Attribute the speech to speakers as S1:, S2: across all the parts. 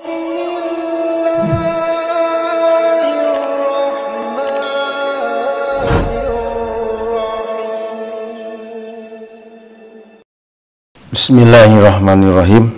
S1: Bismillahirrahmanirrahim.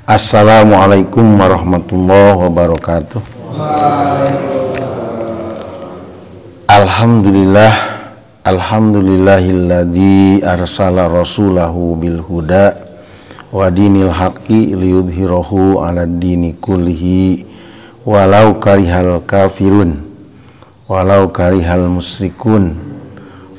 S1: Assalamualaikum warahmatullahi wabarakatuh. Alhamdulillah, alhamdulillahilladzi arsala rasulahu bil huda wa dinil haqqi liyudhhirahu 'alad dini kullihi walau karihal kafirun walau karihal musyrikun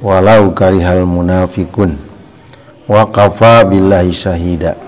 S1: walau karihal munafikun wa kafa billahi syahida.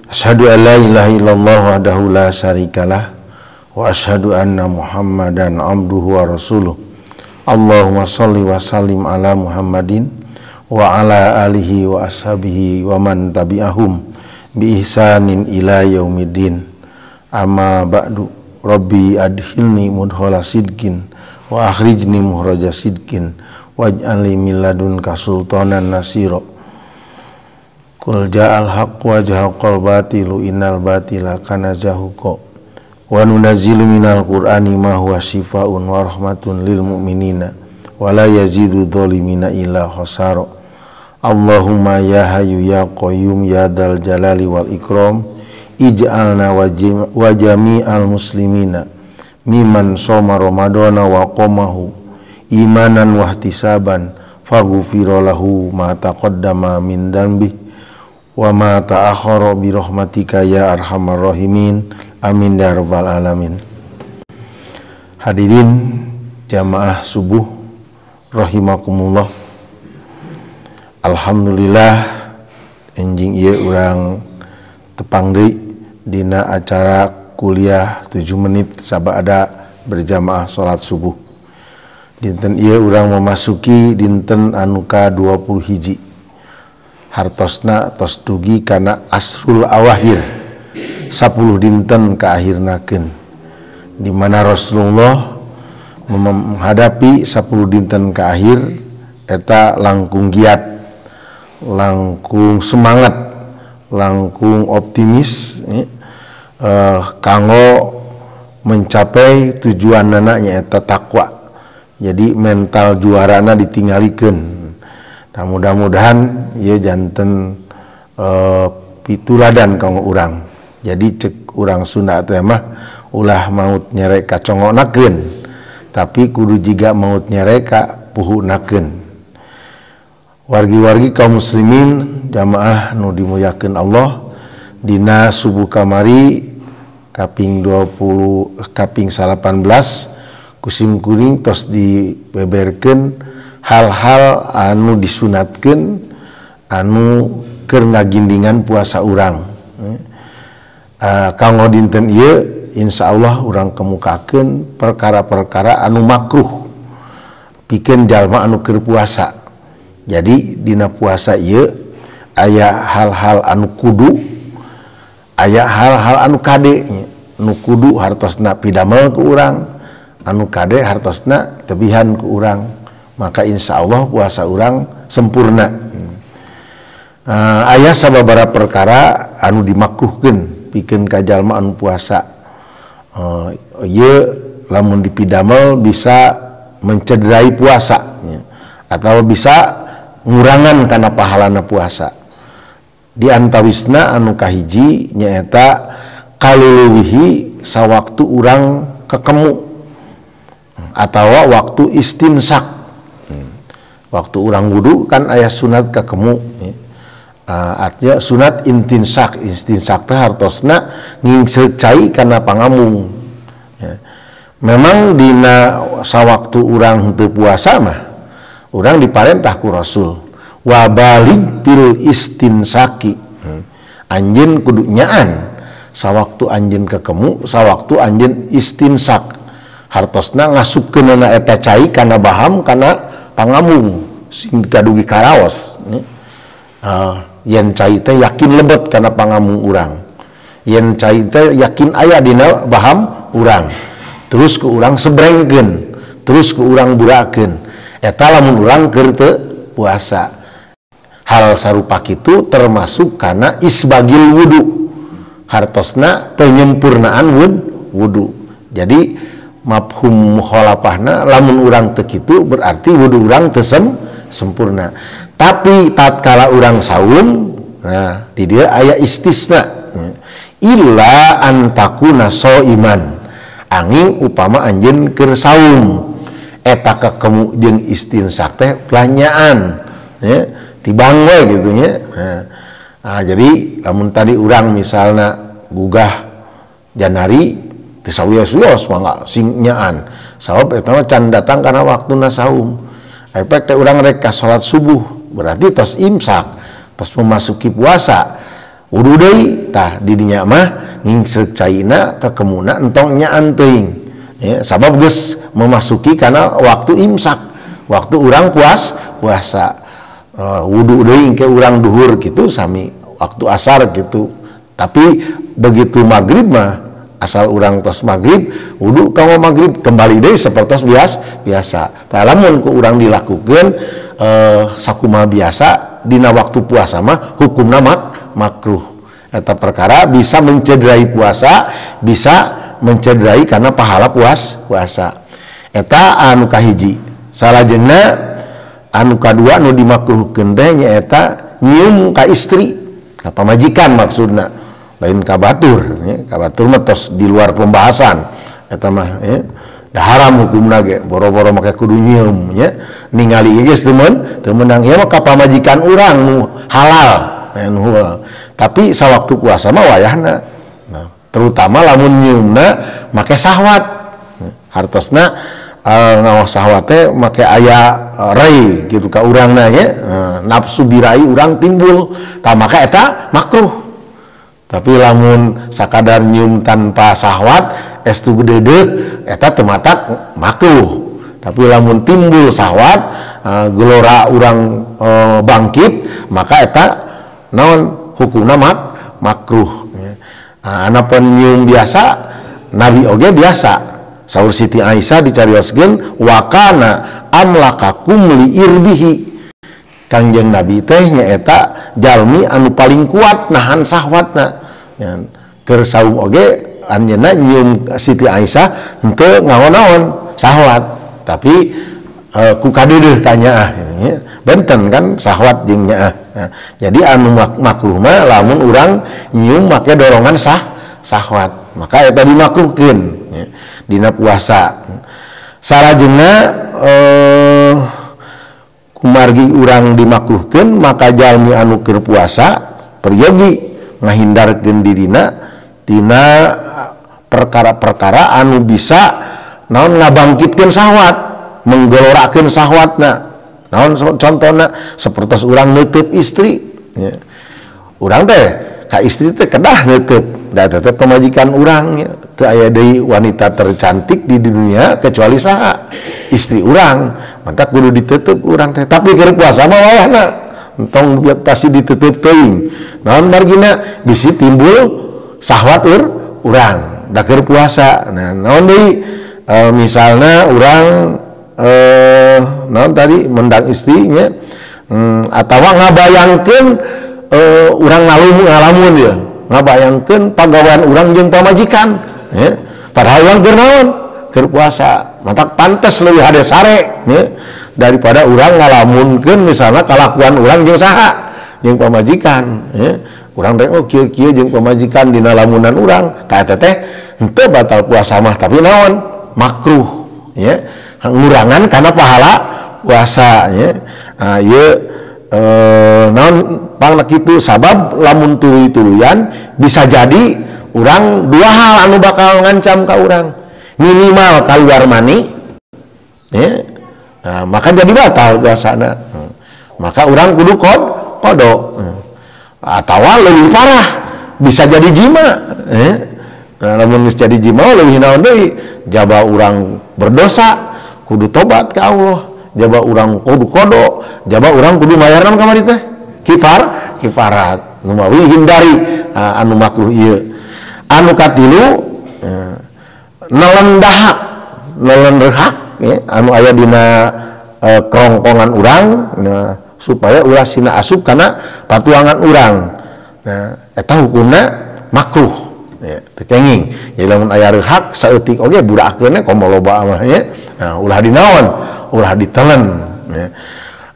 S1: Asyhadu an la ilaha illallah wahdahu la syarikalah wa asyhadu anna Muhammadan abduhu wa rasuluh. Allahumma shalli wa sallim ala Muhammadin wa ala alihi wa ashabihi wa man tabi'ahum bi ihsanin ila yaumiddin. Amma ba'du. Rabbi adkhilni mudkhala sidqin wa akhrijni mukhraja sidqin waj'alni min ladunka sultanan nasira. Qul ja'al haqq wa jahaqal batilu innal batila kana zahuqa. Wa nunazzilu minal qur'ani ma huwa syifaa'un wa rahmatun lil mu'minina wa la yazidu dzalimina illa khasara. Allahumma ya hayyu ya qayyum ya dzal jalali wal ikram ij'alna wa jami'al muslimina mimman shoma ramadana wa qamahu imanan wa ihtisaban faghfir lahu ma taqaddama min dzanbi wa ma ta'akhkhara bi rahmatika ya arhamar rahimin. Amin ya rabbal alamin. Hadirin jamaah subuh rahimakumullah. Alhamdulillah enjing ieu urang tepang deui dina acara kuliah 7 menit sabada berjamaah salat subuh. Dinten ieu urang memasuki dinten anu ka 20 hiji. Hartosna tos dugi kana asrul awahir 10 dinten ka akhirnakeun, di mana Rasulullah menghadapi 10 dinten ka akhir eta langkung giat, langkung semangat, langkung optimis kanggo mencapai tujuanana nyaeta takwa. Jadi mental juarana ditinggalikeun. Nah, mudah-mudahan ieu janten pituladan kanggo urang. Jadi cek urang Sunda teh mah ulah maut nyere ka congonakeun, tapi kudu jiga maut nyere ka puhunakeun. Wargi-wargi kaum muslimin jamaah nu dimuliakeun Allah, dina subuh kamari kaping 20 kaping 18 kusim kuring tos dibeberkeun hal-hal anu disunatkeun anu keur ngagindingan puasa urang. Kanggo dinten ieu insyaallah urang kemukakeun perkara-perkara anu makruh pikeun jalma anu keur puasa. Jadi dina puasa ieu aya hal-hal anu kudu, aya hal-hal anu kade. Nu kudu hartosna pidamel ku urang, anu kade hartosna tebihan ku urang. Maka insya Allah puasa urang sempurna. Aya sababaraha perkara anu dimakruhkeun pikeun ka jalma anu puasa. Ieu lamun dipidamel bisa mencederai puasa atau bisa ngurangan kana pahalana puasa. Di antawisna anu kahiji nyaeta kaleuwihi sawaktu urang kekemu atawa waktu istinsak. Waktu urang wudu kan aya sunat kakemu, artinya sunat intinsak. Istinsak teh hartosna ngingseuh cai kana pangamung. Ya. Memang dina sawaktu urang henteu puasa mah urang diparentah ku Rasul wa balik bil istinsaki. Anjeun kudu nyaan sawaktu anjeun kekemu, sawaktu anjeun istinsak. Hartosna ngasupkeunana eta cai kana baham kana pangamung sing kadugi karaos. Yen cai teh yakin lebet kana pangamung urang, yen cai teh yakin aya dina baham urang, terus ku urang sebrengkeun, terus ku urang burakeun. Eta lamun urang keur teu puasa. Hal sarupa kitu termasuk kana isbagil wudu, Hartosna penyempurnaan wudu. Jadi mafhum mukhalafahna lamun urang teu kitu berarti wudu urang teu sempurna. Tapi tatkala urang saum, nah di dieu aya istisna. Illa an takuna shaiman. Angin upama anjeun keur saum eta kakemu jeung istinsak teh ulah nyaan ya, tibang we gitu nya. Nah, jadi lamun tadi urang misalna gugah janari teu sawios-wios mangga sing nyaan. Sabab eta mah can datang kana waktuna saum. Efek teh urang rek ka salat subuh berarti tos imsak, tos memasuki puasa. Wudu deui tah di dinya mah ngingsreuk caina kakemuna entong nyaan teuing. Ya, sabab geus memasuki kana waktu imsak, waktu urang puasa. Wudu deui ke urang duhur gitu sami waktu asar gitu. Tapi begitu maghrib mah asal urang tos maghrib wudu kanggo maghrib kembali deui sapertos biasa. Tah lamun ku urang dilakukeun sakumaha biasa dina waktu puasa mah hukumna makruh. Eta perkara bisa mencederai puasa, bisa mencederai karena pahala puasa. Eta anu kahiji. Salajengna anu kadua nu dimakruhkeun teh nyaeta nyium ka istri, ka pamajikan maksudna, lain ka batur nya. Ka batur mah tos di luar pembahasan eta mah ya. Da haram hukumna ge, boro-boro make kudu nyium nya. Ningali geus teu meunang ieu mah ka pamajikan urang nu halal, nu halal. Tapi sawaktu puasa mah wayahna. Nah, terutama lamun nyiumna make sahwat. Hartosna ngawas sahwat teh make aya rei gitu ka urangna nya, nafsu birai urang timbul, tah maka eta makruh. Tapi lamun sakadar nyium tanpa sahwat estu gedeudeuh eta teu matak makruh. Tapi lamun timbul sahwat, gelora urang bangkit, maka eta naon hukumna makruh. Nah, anapun nyium biasa, Nabi oge biasa. Saur Siti Aisyah dicarioskeun wakana amlakakum li irbihi. Kangjeng Nabi teh nyaeta jalmi anu paling kuat nahan sahwatna. Ya, keur saum oge anjeunna nyium Siti Aisyah henteu ngaon-naon sahwat, tapi ku kadeudeuh ka nyaah gitu nya. Benten kan sahwat jeung nyaah. Nah, jadi anu makruh mah lamun urang nyium make dorongan sahwat, maka eta dimakruhkeun ya, dina puasa. Salajengna kumargi urang dimakruhkeun maka jalmi anu keur puasa peryogi ngahindarkeun dirina tina perkara-perkara anu bisa naon ngabangkitkeun sahwat, menggelorakeun sahwatna. Naon contona sapertos urang neuteub istri ya. Urang teh ka istri teh kedah neuteub, da tetep pamajikan urang ya. Teu aya deui wanita tercantik di dunia kecuali saha? Istri urang. Maka kudu ditutup urang teh. Tapi keur puasa mah wayahna entong pasti ditutup teuing. Naon margina bisi timbul sahwat urang da keur puasa. Nah, naon deui misalna urang naon tadi mendang istrinya atawa ngabayangkeun urang ngalamun ya, ngabayangkeun pagawean urang jeung pamajikan ya. Padahal urang keur naon? Keur puasa. Matak pantes leuwih hade sare ya, daripada urang ngalamunkeun misalna kalakuan urang jeung saha? Jeung pamajikan ya. Urang teh oh kieu-kieu jeung pamajikan dina lamunan urang, ka eta teh henteu batal puasa mah tapi naon? Makruh ya. Ngurangan karena pahala puasa ya. Nah, ieu naon pangna kitu sabab lamun tuluy-tuluyan bisa jadi urang dua hal anu bakal ngancam ka urang, minimal keluar mani ya. Nah, maka jadi batal puasana. Maka urang kudu kodo atawa leuwih parah bisa jadi jima ya. Nah, lamun geus jadi jima leuwih naon deui, jaba urang berdosa kudu tobat ka Allah, jaba urang kudu kodo, jaba urang kudu mayar naon kamari teh kifarat. Nu mawi hindari anu makruh ieu. Anu katilu nelen dahak, nelen rehak ya, anu aya dina kerongkongan urang nah, supaya ulah sina asup kana patuangan urang. Nah, eta hukumna Makruh ya, teu kenging. Jadi lamun aya reuhak saeutik oge budakeun komo loba mah nya. Nah, ulah dinaon, ulah ditelen ya.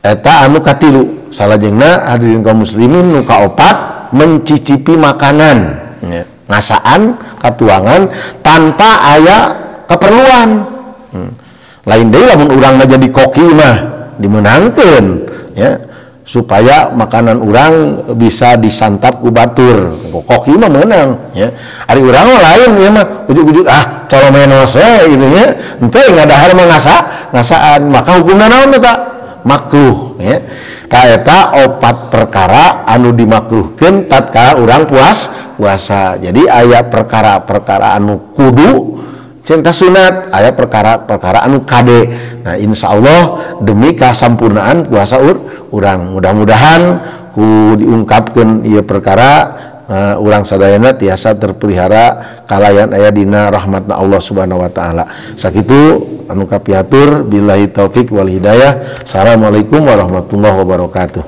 S1: Eta anu katilu. Salajengna hadirin kaum muslimin nu kaopat, mencicipi makanan ya, ngasaan katuangan tanpa aya keperluan. Lain deui lamun urangna jadi koki mah dimenangkeun ya, supaya makanan urang bisa disantap ku batur. Koki mah meunang ya. Ari urang mah lain ieu mah ujug-ujug ah colomenos we gitu nya. Henteu ngadahar mah ngasaan, maka hukumna naon eta? Makruh ya. Ka eta opat perkara anu dimakruhkeun tatkala urang puasa. Jadi aya perkara-perkara anu kudu cinta sunat, aya perkara-perkara anu kade. Nah, insyaallah demi kasampurnaan puasa urang, mudah-mudahan ku diungkapkeun ieu perkara urang sadayana tiasa terpelihara kalayan aya dina rahmatna Allah Subhanahu wa taala. Sakitu anu kapihatur, billahi taufik wal hidayah. Assalamualaikum warahmatullahi wabarakatuh.